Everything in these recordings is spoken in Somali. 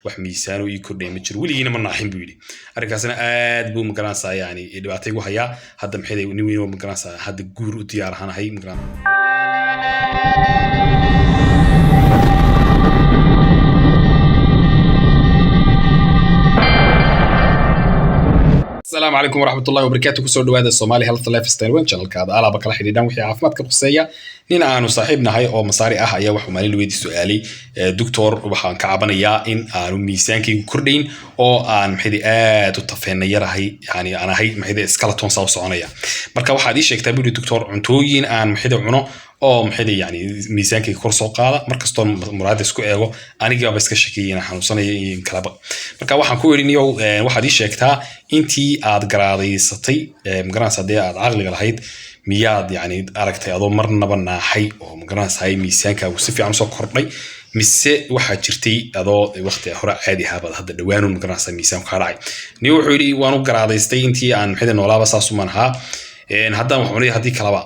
Wax miisaano ii kordhay ma jiro, weligiina ma naaxin buu yidhi. Arrinkaasna aad buu magaranaysaa, yani dhibaatay igu hayaa. Hadda maxay nin weyn oo magaranaysaa, hadda guur u diyaar ahaanahay magaran. Asalaamu calaykum waraxmatullahi wabarakaatu. Kusoo dhawaada Somali Health Lifestyle One, channelkaada alaaba kala xidhiidhan wixii caafimaadka khuseeya. Nin aanu saaxiib nahay oo Masaari ah ayaa waxuu maalin weydii su-aalay: "Doctor, waxaan ka cabanayaa in aanu miisaankaygu kordhayn oo aan maxaydi aad u tafeena yarahay, yani aan ahay maxaydi skeleton saa u soconaya. Marka waxaad ii sheegtaa," buu yidhi, "doctor, cuntooyin aan maxaydi cuno oo maxaydi yani miisaankayga kor soo qaada. Markastoo muraada isku eego, anigaaba iska shakiyay inaan xanuunsanaya iyo in kaleba." Marka waxaan ku idhi: "Niyow, waxaad ii sheegtaa intii aad garaadaysatay, magaranaysa dee aad caqliga lahayd, miyaad yani aragtay adoo marnaba naaxay oo magaranaysahay miisaankaagu si fiican usoo kordhay, mise waxaa jirtay adoo waqti hore caadi ahaabaad hadda dhawaanun magaranaysa miisaanku kaa dhacay?" Niyo wuxuu yidhi: "Waan u garaadaystay intii aan maxayda noolaaba, saasumaan ahaa. Haddaan wax cunay, haddii kalaba,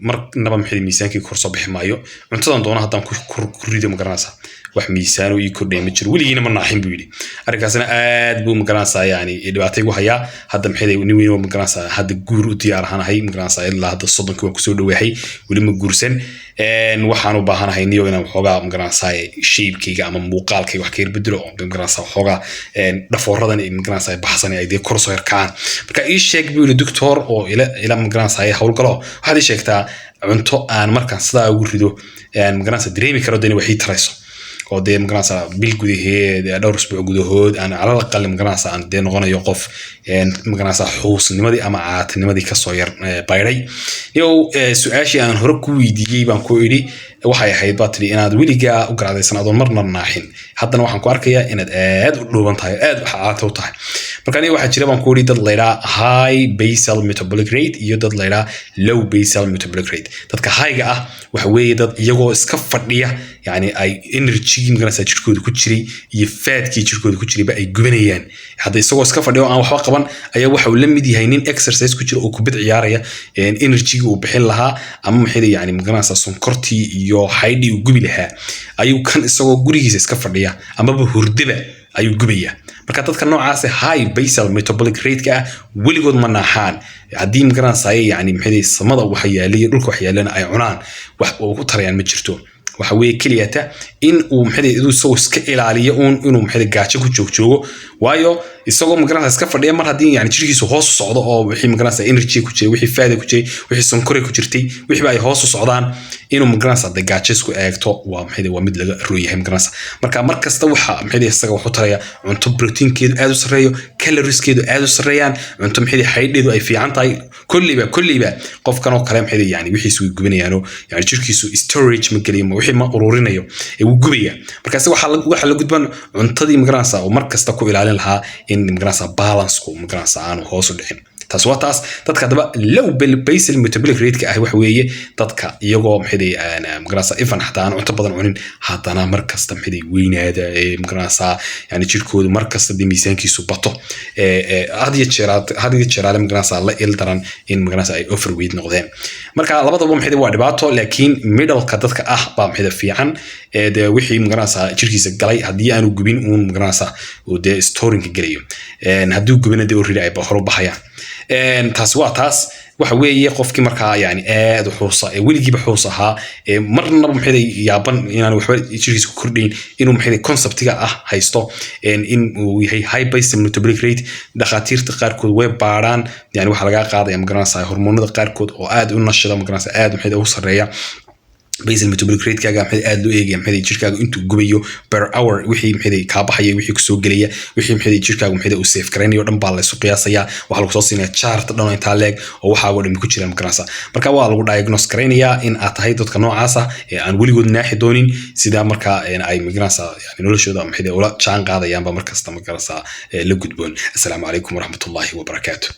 marnaba maxay miisaankii kor soo bixi maayo. Cuntadan doono haddaan ku rido, magaranaysaa, wax miisaano ii kordhay ma jiro, weligiina ma naaxin," buu yidhi. Arrinkaasna aad buu magaranaysaa, yani dhibaatay igu hayaa. Hadda maxay nin weyn oo magaranaysaa, hadda guur u diyaar ahaanahay, magaranaysaa ilaa hadda 30kii waan kusoo dhawaahay, weli ma guursan. Waxaan u baahanahay niyo inaan waxoogaa magaranaysaa shape-kayga ama muuqaalkayga wax ka yar bedelo, oo magaranaysaa waxoogaa dhafooradan iyo magaranaysaa baxsan ay dee kor soo yarkacaan. Marka ii sheeg," buu yidhi, "doctor, oo ila magaranaysaa howlgalo, waxaad ii sheegtaa cunto aan markaan sidaa ugu rido magaranaysaa dareemi karo dee wax ii tarayso, oo dee magaranaysaa bil gudaheed, dhowr usbuuc gudahood, aan calal aqal magaranaysaa aan dee noqonayo qof magaranaysaa xuusnimadii ama caatinimadii kasoo yar bayday." Yow, su-aashii aan hore ku weydiiyey baan ku idhi waxay ahayd, baa tidhi, inaad weligaa u garaadaysan adoon marna naaxin. Haddana waxaan ku arkayaa inaad aad u dhuuban tahay, aad caata u tahay. Marka aniga waxaa jira, baan ku idhi, dad laydhaa high basal metabolic rate iyo dad laydhaa low basal metabolic rate. Dadka highga ah waxa weeye dad iyagoo iska fadhiya, yani ay energy magaranaysaa jirkooda ku jiray iyo fatkii jirkooda ku jirayba ay gubanayaan. Hadda isagoo iska fadhiya oo aan waxba qaban ayaa waxa uu la mid yahay nin exercise ku jira oo kubad ciyaaraya. Energygii uu bixin lahaa ama maxay yani magaranaysaa sonkortii iyo xaydhii uu gubi lahaa ayuu kan isagoo gurigiisa iska fadhiya amaba hurdaba ayuu gubaya. Marka dadka noocaas high basal metabolic rate-ka ah weligood ma naaxaan. Haddii magaranaysaay yani maxay samada waxa yaalay iyo dhulka wax yaalana ay cunaan, wax uu ku tarayaan ma jirto. Waxa weeye keliyata in uu maxay iduu isagoo iska ilaaliyo uun inuu maxay gaajo ku joogjoogo, waayo isagoo magaranaysa iska fadhiya, mar haddii yani jirkiisu hoos u socdo oo wixii magaranaysa energy ku jiray, wixii fat ku jiray, wixii sonkore ku jirtay, wixiiba ay hoos u socdaan, inuu magaranaysa dee gaajo isku eegto waa maxay waa mid laga roon yahay magaranaysa. Marka mar kasta waxa maxay isaga wuxuu taraya cunto proteinkeedu aad u sarreeyo, calorieskeedu aad u sarreeyaan, cunto maxay xaydheedu ay fiican tahay. Kolleyba qofkan oo kale maxay yani wixiisu way gubanayaano, yani jirkiisu storage ma geliyo, wixii ma ururinayo ee wuu gubaya. Marka isaga waxaa la gudban cuntadii magaranaysa oo mar kasta ku ilaalin lahaa in magaranaysa balanceku magaranaysa aanu hoos u dhicin. Taas waa taas. Dadka haddaba low basal metabolic rate-ka ah waxa weeye dadka iyagoo maxay magaranaysa ifan xataa aan cunto badan cunin, haddana mar kasta maxay weynaada ee magaranaysa yani jirkoodu mar kasta dee miisaankiisu bato, had iyo jeeraale magaranaysa la il daran in magaranaysa ay overweight noqdeen. Marka labadaba maxay waa dhibaato, laakiin middleka dadka ah baa maxay fiican ee dee wixii magaranaysa jirkiisa galay haddii aanu gubin uun magaranaysa uu dee storingka gelayo, haddii gubina dee already ay hore u baxayaan. Taasi waa taas. Waxa weeye qofkii markaa yani aad u xuusa ee weligiiba xuus ahaa ee marnaba maxay yaaban inaan waxba jirkiisa ku kordhayn, inuu maxay conceptiga ah haysto in uu yahay high basal metabolic rate. Dhakhaatiirta qaarkood way baaraan, yani waxaa lagaa qaadaya magaranaysaa hormoonada qaarkood oo aad u nashada, magaranaysaa aad maxay u sarreeya basal metabolic rate-kaaga, maxay aad loo eegaya maxay jirkaaga intuu gubayo per hour, wixii maxay kaa baxaya, wixii kusoo gelaya, wixii maxay jirkaagu maxay uu save garaynayo dhan baa la isu qiyaasayaa. Waxaa lagu soo siinaya chart dhan oo intaa leeg oo waxaagoo dhan ku jiraan magaranaysa. Marka waa lagu diagnose garaynayaa in aad tahay dadka noocaas ah ee aan weligood naaxi doonin. Sidaa markaa ay magaranaysa yani noloshooda maxay ula jaan qaadayaanba markasta magaranaysa la gudboon. Assalaamu calaykum waraxmatullaahi wabarakaatu.